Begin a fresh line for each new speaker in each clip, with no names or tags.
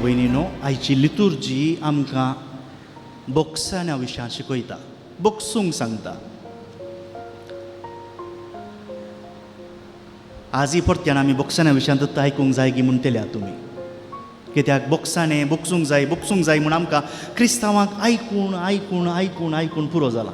भयणीनो, आयची लितुर्जी आमकां बोक्साण्या विशयान शिकयता, बोक्सूंक सांगता. आजय परत्यान आमी बोक्साण्या विशयांत आयकूंक जाय गी म्हणटल्या तुमी, कित्याक बोक्साणें बोक्सूंक जाय बोक्सूंक जाय म्हूण आमकां क्रिस्तांवांक आयकून आयकून आयकून आयकून पुरो जाला.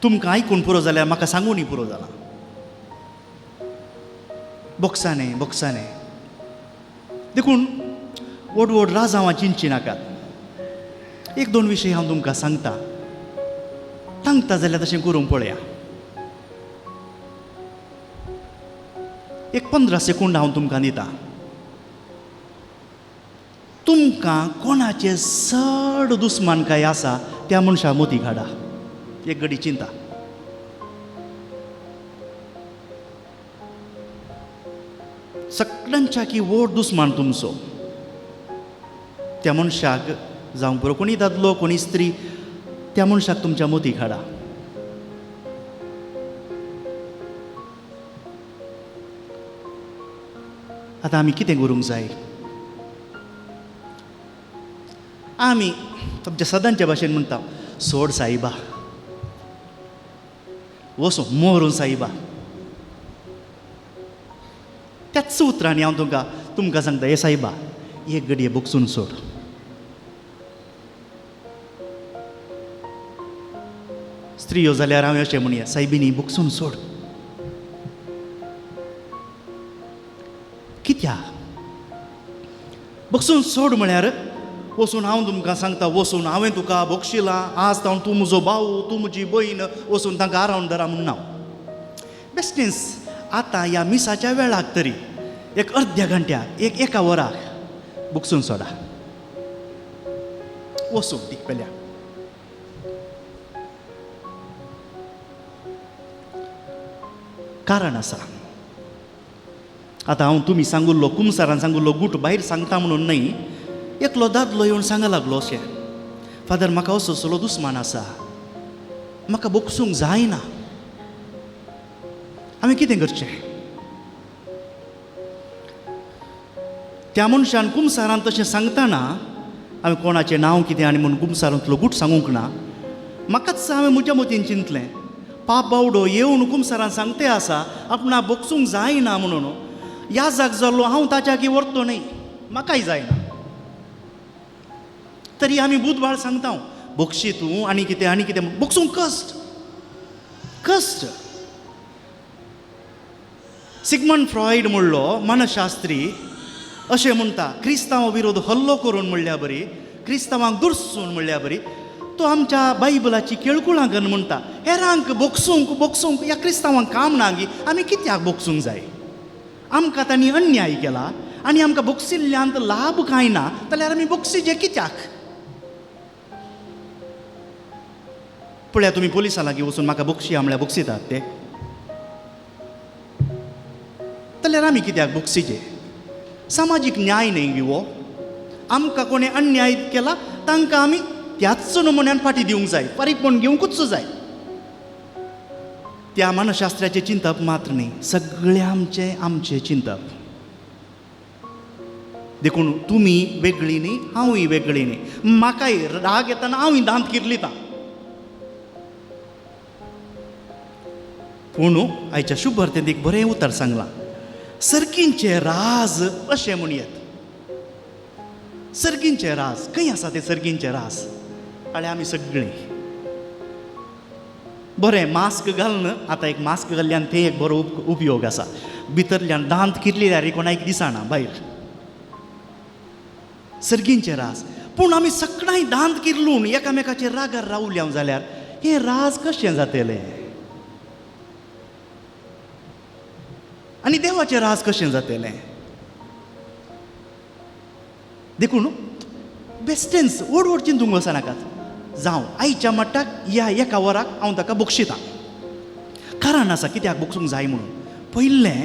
तुमकां आयकून पुरो जाल्यार म्हाका सांगूनय पुरो जाला. बोक्साणें बोक्साणें देखून व्हड व्हड राजांवां चिंतची नाकात. एक दोन विशय हांव तुमकां सांगता, सांगता जाल्यार तशें करूंक पळया. एक 15 सेकंड हांव तुमकां दिता. तुमकां कोणाचे चड दुस्मानकाय आसा त्या मनशा मोती काडा, एक घडी चिंता. सगळ्यांच्या की व्हड दुस्मान तुमचो त्या मनशाक, जावं बरो कोणी दादलो कोणी स्त्री, त्या मनशाक तुमच्या मोती काडा. आतां आमी कितें करूंक जाय? आमी आमच्या सदांच्या भाशेन म्हणटा, सोड साईबा, वचूं मोरून साईबा. त्याच उतरांनी हांव तुमकां सांगता, हे साईबा एक घडये बोगसून सोड. स्त्रियो जाल्यार हांवें अशें म्हणया, सायबिनी बोगसून सोड. कित्याक बोगसून सोड म्हळ्यार वचून हांव तुमकां सांगता, वचून हांवें तुका बोगशिलां, आज तावन तूं म्हजो भाव, तूं म्हजी भयण, वचून तांकां आरावन धरा म्हूण ना. बेस्टेंस आतां ह्या मिसाच्या वेळाक तरी एक अर्द्या घंट्याक, एक एका वराक बोगसून सोडा, वचून ती पेल्या. कारण आसा, आतां हांव तुमी सांगुल्लो कुमसारान सांगुल्लो गूट भायर सांगता म्हणून न्हय, एकलो दादलो येवन सांगा लागलो अशें, फादर म्हाका असो असलो दुस्मान आसा, म्हाका बोगसूंक जायना, हांवें कितें करचें? त्या मनशान कुमसारान तशें सांगतना हांवें कोणाचें नांव कितें आनी म्हूण कुमसारांतलो गूट सांगूंक ना, म्हाकाच हांवें म्हज्या मतीन चिंतलें, पाप बावडो येवन कुमसारान सांगते आसा आपणा बोगसूंक जायना म्हणून, ह्या जाग जाल्लो हांव ताच्या की व्हरतो न्हय, म्हाकाय जायना. तरी आमी बुधवार सांगता, बोगशी तूं आनी कितें आनी कितें, बोगसूंक कश्ट कश्ट. सिगमंड फ्रॉयड म्हणलो मानसशास्त्री अशें म्हणटा, क्रिस्तांव विरोध हल्लो करून म्हणल्या बरी, क्रिस्तांवांक दुरसून म्हणल्या बरी, तो आमच्या बायबलाची केळकुळां करून म्हणटा, हेरांक बोगसूंक बोगसूंक ह्या क्रिस्तांवांक काम ना गी, आमी कित्याक बोगसूंक जाय? आमकां तांणी अन्याय केला आनी आमकां बोगसिल्ल्यांत लाभ कांय ना, जाल्यार आमी बोगसिजे कित्याक? पळया तुमी पोलिसां लागीं वचून म्हाका बोगशिया म्हळ्यार बोगसितात ते, जाल्यार आमी कित्याक बोगसिजे? सामाजीक न्याय न्हय गी हो. आमकां कोणें अन्याय केला तांकां आमी त्याच नमुन्यान फाटी दिवंक जाय, फारीकपण घेवंकूच जाय. त्या मानसशास्त्राचें चिंतप मात्र न्हय, सगळें आमचें आमचें चिंतप. देखून तुमी वेगळी न्ही, हांवूय वेगळी न्ही. म्हाकाय राग येतना हांवूय दांत किर्लितां, पूण आयच्या शुभवार्तेंत एक बरें उतर सांगलां, सर्गींचे राज अशें म्हणयेत. सर्गींचे राज खंय आसा ते सर्गींचे राज? आनी आमी सगळीं बरें मास्क घालून, आतां एक मास्क घाल्ल्यान तें एक बरो उपयोग आसा, भितरल्यान दांत किरली कोणाक दिसना भायर. सर्गींचे राज, पूण आमी सगळ्यांय दांत किरलून एकामेकाचेर रागार रावल्या जाल्यार हें राज कशें जातलें? आनी देवाचें राज कशें जातलें? देखून बेस्टेंस व्हड व्हड चिंतूंक वचनाकात. जावं आयच्या मट्टाक ह्या एका वराक हांव ताका बोगशितां, कारण आसा कित्याक बोगसूंक जाय म्हणून. पयलें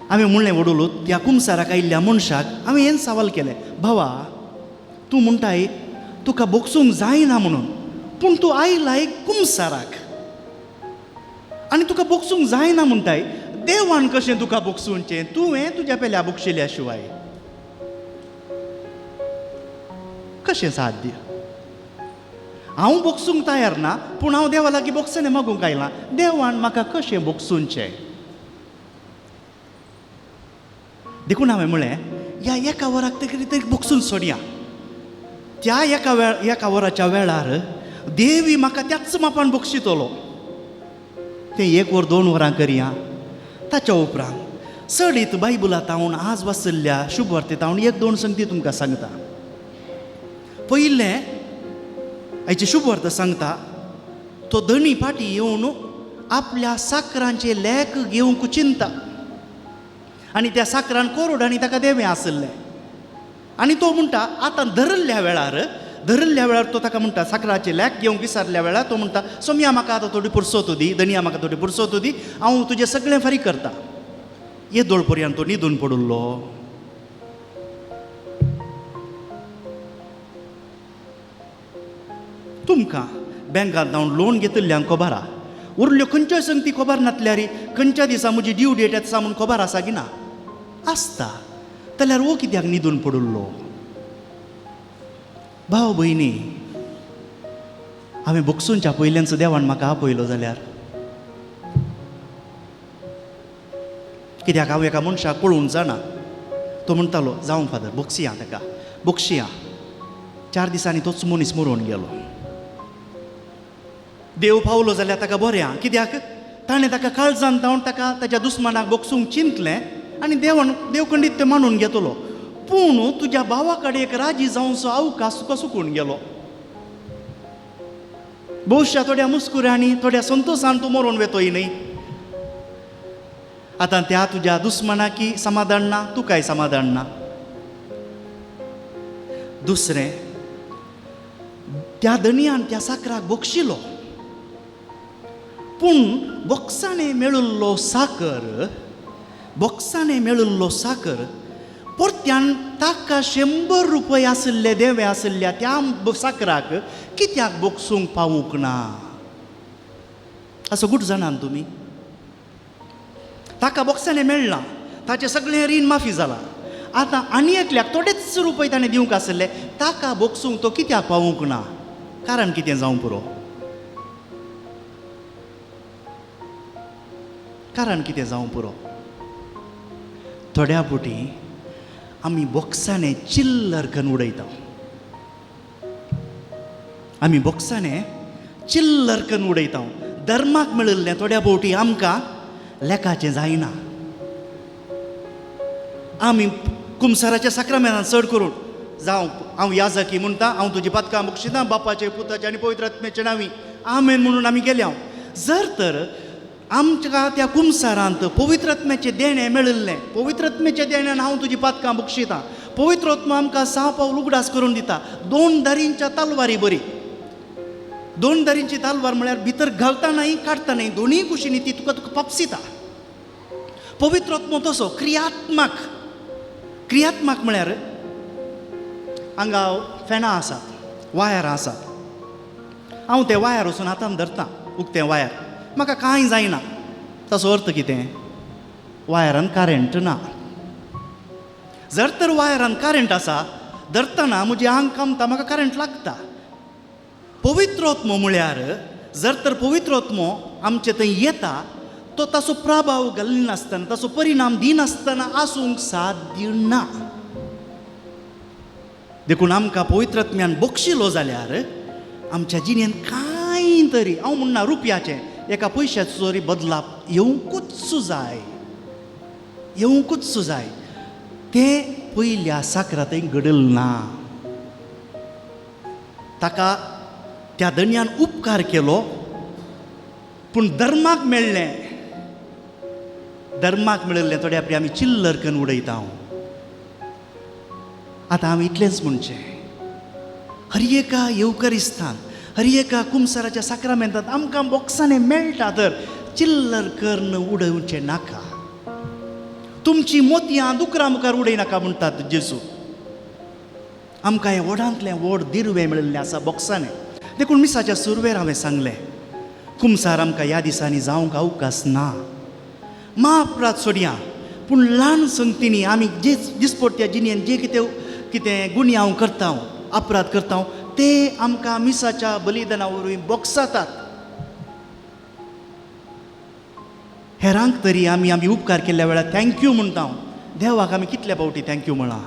हांवें म्हणलें वडोलो त्या कुमसाराक आयिल्ल्या मनशाक हांवें हें सवाल केलें, भावा तूं म्हणटाय तुका बोगसूंक जायना म्हणून, पूण तूं आयलाय कुमसाराक आनी तुका बोगसूंक जायना म्हणटाय, देवान कशें तुका बोगसूंचें? तुवें तुज्या पेल्या बोगशिल्या शिवाय. कशें साध्य? हांव बोगसूंक तयार ना, पूण हांव देवा लागीं बोगसणे मागूंक आयलां, देवान म्हाका कशें बोगसूंचें? देखून हांवें म्हळें ह्या एका वराक तरी तरी बोगसून सोडया. त्या एका वराच्या वेळार देवी म्हाका त्याच मापान बक्षितलो. तें 1 वर 2 वरां करया. ताच्या उपरांत चडीत बायबलां तावन आज वाचिल्ल्या शुभवार्ते तावन 1-2 संगती तुमकां सांगता. पयलें आयची शुभवार्ता सांगता, तो धनी फाटी येवन आपल्या साकरांचे लेख घेवंक चिंता आनी त्या साकरान कोरोड आनी ताका देवें आसलें. आनी तो म्हणटा आतां धरिल्ल्या वेळार तो ताका म्हणटा, साकराचे लेख घेवंक विसरल्या वेळार तो म्हणटा, सोमया म्हाका आतां थोडी पुरसोत दी, धनिया म्हाका थोडी पुरसोत दी, हांव तुजें सगळें फारीक करता. येदोळ पर्यंत तो न्हिदून पडिल्लो. तुमकां बँकांत हांव लोन घेतिल्ल्यांक खबर आहा, उरल्यो खंयच्यो संगती खबर नासल्यार खंयच्या दिसा म्हजी ड्यू डेट येता म्हूण खबर आसा की ना? आसता. जाल्यार हो कित्याक न्हिदून पडिल्लो? भाव भयणी, हांवें बोगसूनच्या पयल्यानच देवान म्हाका आपयलो जाल्यार कित्याक हांव एका मनशाक पळोवंक जाणा. तो म्हणटालो, जावं फादर, बोगसया ताका, बोगसया. 4 दिसांनी तोच मनीस मरोवन गेलो. देव पावलो जाल्यार ताका बरें आहा, कित्याक ताणें ताका काळजान धांवन ताका ताच्या दुस्मानाक बोगसूंक चिंतलें आनी देवान देव खंडीत तें मानून घेतलो. पूण तुज्या भावा कडेन एक राजी जावचो अवकाश तुका सुकून गेलो. भोवशा थोड्या मुस्कुऱ्यांनी थोड्या संतोशान तूं मरोन वेतोय न्हय. आतां त्या तुज्या दुस्मानाकी समाधान ना, तुकाय समाधान ना. दुसरें, त्या धनयान त्या साकराक बक्षिलो, पूण बोक्साणें मेळिल्लो साकर, बोक्साणें मेळिल्लो साकर परत्यान ताका 100 रुपया आशिल्ले देवे आशिल्ल्या त्या साकराक कित्याक बोगसूंक पावूंक ना? असो गुट जाणात तुमी. ताका बोक्साणें मेळ्ळां, ताचें सगळें रीण माफी जालां. आतां आनी एकल्याक थोडेच रुपये ताणें दिवंक आशिल्ले, ताका बोगसूंक तो कित्याक पावूंक ना? कारण कितें जावं पुरो? कारण कितें जावं पुरो? थोड्या पुटी आमी बोक्साणें चिल्लर करून उडयता, आमी बोक्साणें चिल्लर करून उडयता. धर्माक मेळिल्लें थोड्या भोवटी आमकां लेखाचें जायना. आमी कुमसाराच्या साक्रामेंतान चड करून जावं हांव याजकी म्हणटा, हांव तुजी पातकां बक्षिता बापाचे पुताचे आनी पवित्र आत्म्याचे नांवी आमेन म्हणून आमी गेल्या. जर तर आमकां त्या कुमसारांत पवित्र आत्म्याचें देणें मेळिल्लें, पवित्र आत्म्याच्या देण्यान हांव तुजी पातकां बक्षिता, पवित्र आत्मा आमकां 6 पावल उगडास करून दिता. 2 दारींच्या तलवारी बरी, 2 दारींची तलवार म्हळ्यार भितर घालता न्हय काडटा न्हय, दोनूय कुशींनी ती तुका तुका पापसिता. पवित्र आत्मो तसो क्रियात्मक, क्रियात्मक म्हळ्यार हांगा फॅनां आसात, वायरां आसात, हांव ते वायर वचून हातान धरता, उक्तें वायर, म्हाका कांय जायना. ताचो अर्थ कितें? वायरान करेंट ना. जर तर वायरान करेंट आसा, धरतना म्हजें आंग कामता, म्हाका करेंट लागता. पवित्र आत्मो म्हळ्यार जर तर पवित्र आत्मो आमचे थंय येता, तो ताचो प्रभाव घालिनासतना, ताचो परिणाम दिनासतना आसूंक साध्य ना. देखून आमकां पवित्र आत्म्यान बक्षिलो जाल्यार आमच्या जिणेंत कांय तरी, हांव म्हणना रुपयाचें, एका पयशाचो तरी बदलाप येवंकूच जाय, येवंकूच जाय. तें पयल्या साकरा थंय घडल ना. ताका त्या धनयान उपकार केलो, पूण धर्माक मेळ्ळें, धर्माक मेळिल्लें थोड्या आपली आमी चिल्लर करून उडयता. आतां हांव इतलेंच म्हणचें, हर एका येवकरिस्तान, हर एका कुमसाराच्या साक्रामेंतांत आमकां बोक्सांनी मेळटा तर चिल्लर करून उडोवचें नाका. तुमची मोतयां दुकरा मुखार उडय नाका म्हणटात जेजू. आमकां हें व्हडांतलें व्हड दिर्वें मेळिल्लें आसा बोक्सांनी. देखून मिसाच्या सुरवेर हांवें सांगलें, कुमसार आमकां ह्या दिसांनी जावंक अवकाश ना. महापराध सोडया, पूण ल्हान संगतींनी आमी जे दिसपट्ट्या जिणेन जे कितें कितें गुन्यांव करता, अपराध करता ते आमकां मिसाच्या बलिदाना वरवीं बोगसातात. हेरांक तरी आमी आमी उपकार केल्ल्या वेळार thank you म्हणटा, देवाक आमी कितल्या फावटी thank you म्हळां?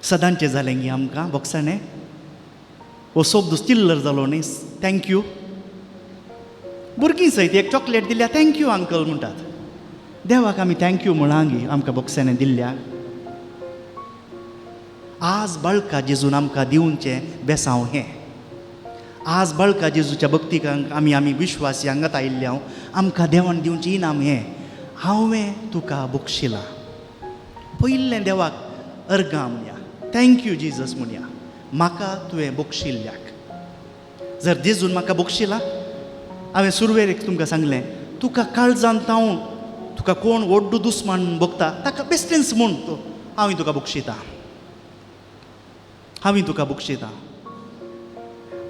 सदांचें जालें गी आमकां बोगसाणें, हो शब्द चिल्लर जालो न्ही thank you. भुरगीं सयत एक चॉकलेट दिल्या thank you uncle म्हणटात. देवाक आमी thank you म्हळां गी आमकां बोगसाणें दिल्ल्या. आज बाळका जेजून आमकां दिवचें बेसांव हें. आज बाळका जेजूच्या भक्तीक आमी आमी विश्वासी हांगात आयिल्ले हांव, आमकां देवान दिवचें इनाम हें, हांवें तुका बक्षिलां. पयलें देवाक अर्गां म्हणया, thank you Jesus म्हणया, म्हाका तुवें बक्षिल्ल्याक. जर जेजून म्हाका बक्षिला, हांवें सुरवेक तुमकां सांगलें, तुका काळजान तावून तुका कोण व्हडलो दुस्मान भोगता ताका बेस्टेंस म्हूण तो हांवें तुका बक्षिता, हांवें तुका बक्षिता.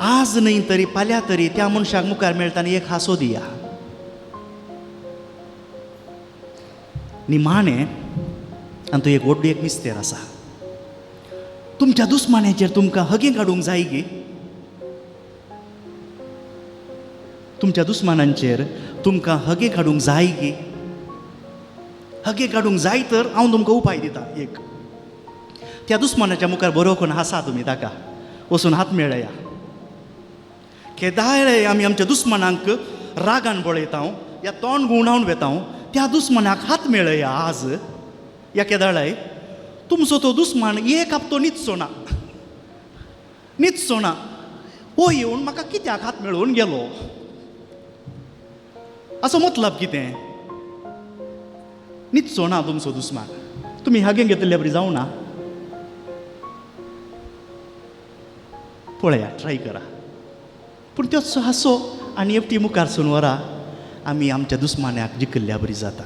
आज न्हय तरी फाल्यां तरी त्या मनशाक मुखार मेळटा आनी एक हांसो दिया. निमाणें आनी तो एक व्हडलो एक मिस्तेर आसा, तुमच्या दुस्मानाचेर तुमकां हगें काडूंक जाय गी? तुमच्या दुस्मानांचेर तुमकां हगें काडूंक जाय गी? हगें काडूंक जाय तर हांव तुमकां उपाय दिता एक. त्या दुस्मानाच्या मुखार बरो करून हासा तुमी, ताका वचून हात मेळया. केदाळे आमी आमच्या दुस्मानांक रागान पळयता या तोंड घुंवडावन वेता, त्या दुस्मानाक हात मेळया आज या केदाळाय तुमचो तो दुस्मान एक हप्तो न्हिदचो ना, न्हिदचो ना. हो येवन म्हाका कित्याक हात मेळोवन गेलो असो मतलब कितें? न्हिदचो ना तुमचो दुस्मान. तुमी हागें घेतिल्ले बरी जावं ना, पळया ट्राय करा. पूण त्योच हांसो आनी एकटी मुखार सून वरा आमी आमच्या दुस्मानाक जिखिल्ल्या बरी जाता.